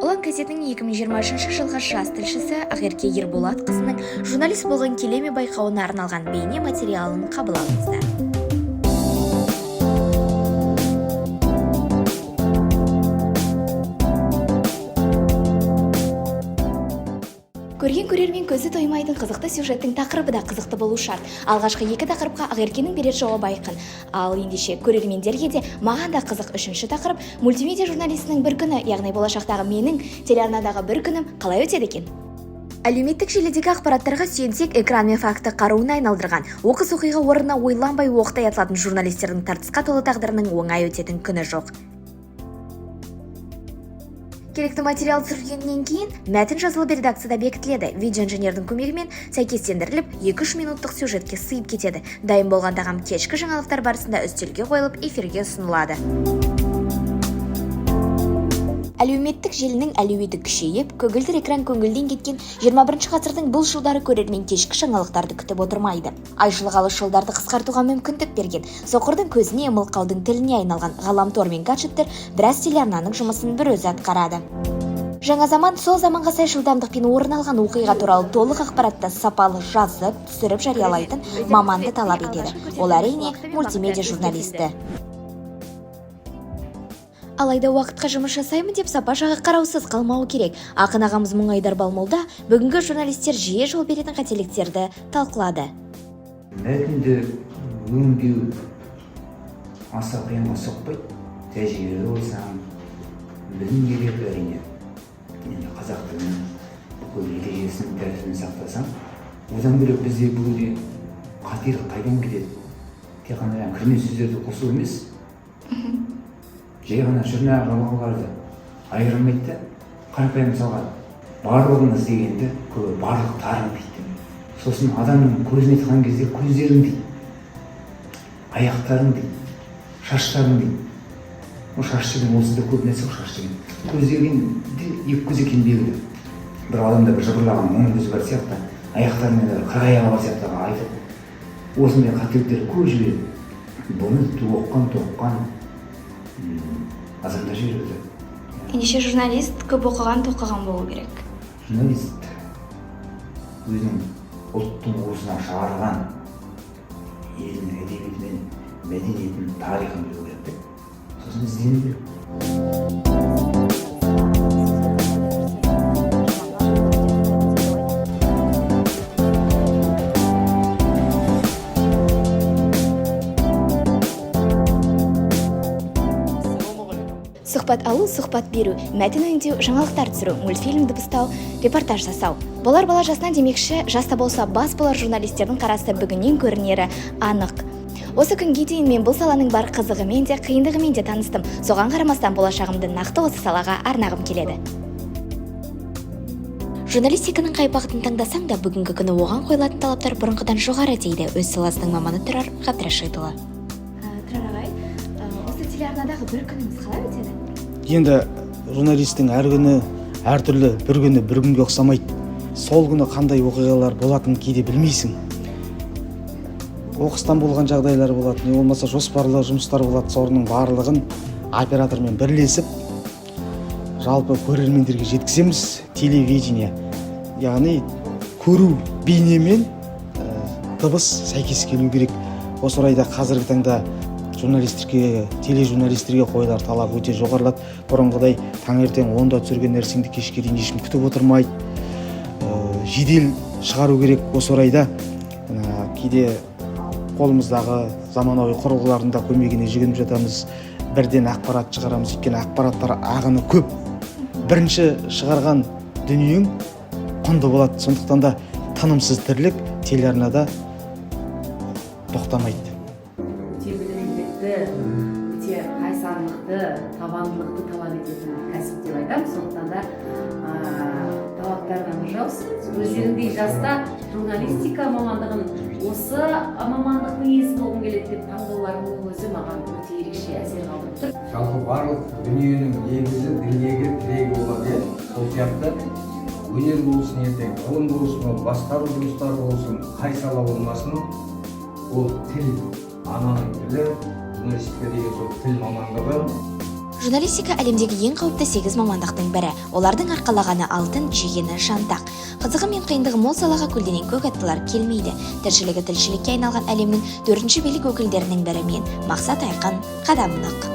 Ұлан газетінің 2023 жылғы жас тілшісі Ақерке Ерболатқызының «Журналист болғың келе ме» байқауына арналған бейне материалын қабыл алыңыздар. Көрген көрермен көзі тоймайтын қызықты сюжеттің тақырыбы да қызықты болу шарт. Алғашқы екі тақырыпқа Ақеркенің берер жауабы айқын. Ал ендеше көрермендерге де, маған да қызық үшінші тақырып — мультимедиа журналистінің бір күні, яғни болашақтағы менің телеарнадағы бір күнім қалай өтеді екен? Әлеуметтік желідегі ақпараттарға сүйенсек, экран мен факті қаруына айналдырған, оқыс оқиға орнына ойланбай оқтай атылатын журналистердің тартысқа толы тағдырының оңай өтетін күні жоқ. Керекті материал түсірілгеннен кейін мәтін жазылып, редакцияда бекітіледі. Видео инженердің көмегімен сәйкестендіріліп, 2-3 минуттық сюжетке сыйып кетеді. Дайын болған тағам кешкі жаңалықтар барысында үстелге қойылып, эфирге ұсынылады. Әлеуметтік желінің әлеуеті күшейіп, көгілдір экран көңілден кеткен 21 ғасырдың бұл жылдары көрермен кешкі жаңалықтарды күтіп отырмайды. Айшылық алыс жолдарды қысқартуға мүмкіндік берген, соқырдың көзіне, мылқаудың тіліне айналған ғаламтор мен гаджеттер біраз телеарнаның жұмысын бір өзі атқарады. Жаңа заман сол заманға сай жылдамдықпен орын алған оқиға туралы толық ақпаратты сапалы жазып, түсіріп жариялайтын маманды талап етеді. Ол, әрине, мультимедиа журналисті. Алайда уақытқа жұмыс жасаймын деп сапа жағы қараусыз қалмауы керек. Ақын ағамыз Мұңайдар Балмолда бүгінгі журналистер жиі жол беретін қателіктерді талқылады. Мәтінді өңдеу аса қиынға соқпайды, тәжірибелі болсаң, білім керек, әрине. Енді қазақ тілінің бүкіл ережесін, тәртібін сақтасаң. Одан бөлек, бізде бүгінде қателік қайдан келеді? Тек қана жаңағы кірме сөздерді қосу емес, жай ғана жұрнақ, жалғауларды айырмайды да. Қарапайым мысалға, «барлығыңыз» дегенді көбі «барлықтарың» дейді. Сосын адамның көзін айтқан кезде «көздерің» дейді, «аяқтарың» дейді, «шаштарың» дейді. Ол шаш деген онсыз да көп нәрсе ғой. Шаш деген, көз деген де екі көз екені белгілі. Бір адамда бір жыбырлаған 10 көзі бар сияқты, аяқтарымен бір 40 аяғы бар сияқты айтып, осындай қателіктер көп жібереді. Бұны оқыған, тоқыған адамдар жіберіп жатады. Ендеше журналист көп оқыған, тоқыған болу керек. Журналист өзінің ұлттың уысынан шығарған елінің әдебиеті мен мәдениетін, тарихын білу керек те, сосын іздену керек. Сұхбат алу, сұхбат беру, мәтін өңдеу, жаңалықтар түсіру, мультфильм дыбыстау, репортаж жасау. Болар бала жасынан демекші, жас та болса бас болар журналистердің қарасы бүгіннен көрінері анық. Осы күнге дейін мен бұл саланың бар қызығымен де, қиындығымен де таныстым. Соған қарамастан болашағымды нақты осы салаға арнағым келеді. Журналистиканың қай бағытын таңдасаң да, бүгінгі күні оған қойылатын талаптар бұрынғыдан жоғары, дейді өз саласының маманы Тұрар Ғабдрашитұлы. Тұрар ағай, осы телеарнадағы бір күніңіз қалай өтеді? Енді журналистің әр күні әртүрлі, бір күні бір күнге ұқсамайды. Сол күні қандай оқиғалар болатынын кейде білмейсің. Оқыстан болған жағдайлар болады, не болмаса жоспарлы жұмыстар болады. Соның барлығын оператормен бірлесіп, жалпы көрермендерге жеткіземіз. Телевидение, яғни көру, бейне мен дыбыс сәйкес келу керек. Осы орайда қазіргі таңда журналистерге, тележурналистерге қойылар талап өте жоғарылады. Бұрынғыдай таңертең 10-да түсірген нәрсеңді кешке дейін ешкім күтіп отырмайды. Жедел шығару керек. Осы орайда кейде қолымыздағы заманауи құрылғылардың да көмегіне жүгініп жатамыз. Бірден ақпарат шығарамыз, өйткені ақпараттар ағыны көп. Бірінші шығарған дүниең құнды болады. Сондықтан да тынымсыз тірлік телеарнада тоқтамайды. Өте білімділікті, өте қайсарлықты, табандылықты талап ететін кәсіп деп айтамын. Сондықтан да талаптарына нұр жаусын. Өздеріңдей жаста журналистика мамандығын, осы мамандықтың иесі болғым келеді деп таңдауларының өзі маған өте ерекше әсер қалдырып тұр. Жалпы, барлық дүниенің негізі, діңгегі, тірегі болады, иә. Сол сияқты өнер болсын, ертең ғылым болсын, ол басқару жұмыстары болсын, қай сала болмасын, ол тіл, ананың тілі, журналистика деген сол тіл мамандығы. Журналистика әлемдегі ең қауіпті сегіз мамандықтың бірі. Олардың арқалағаны алтын, жегені жантақ. Қызығы мен қиындығы мол салаға көлденең көк аттылар келмейді. Тіршілігі тілшілікке айналған әлемнің төртінші билік өкілдерінің бірі мен. Мақсат айқын, қадам нық.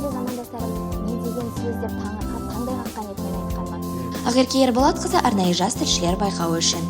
Замандастарым не деген сөз деп таңырқап, таңдай қаққан еді мен айтқаныма. Ақерке Ерболатқызы, арнайы «Жас тілшілер» байқауы үшін.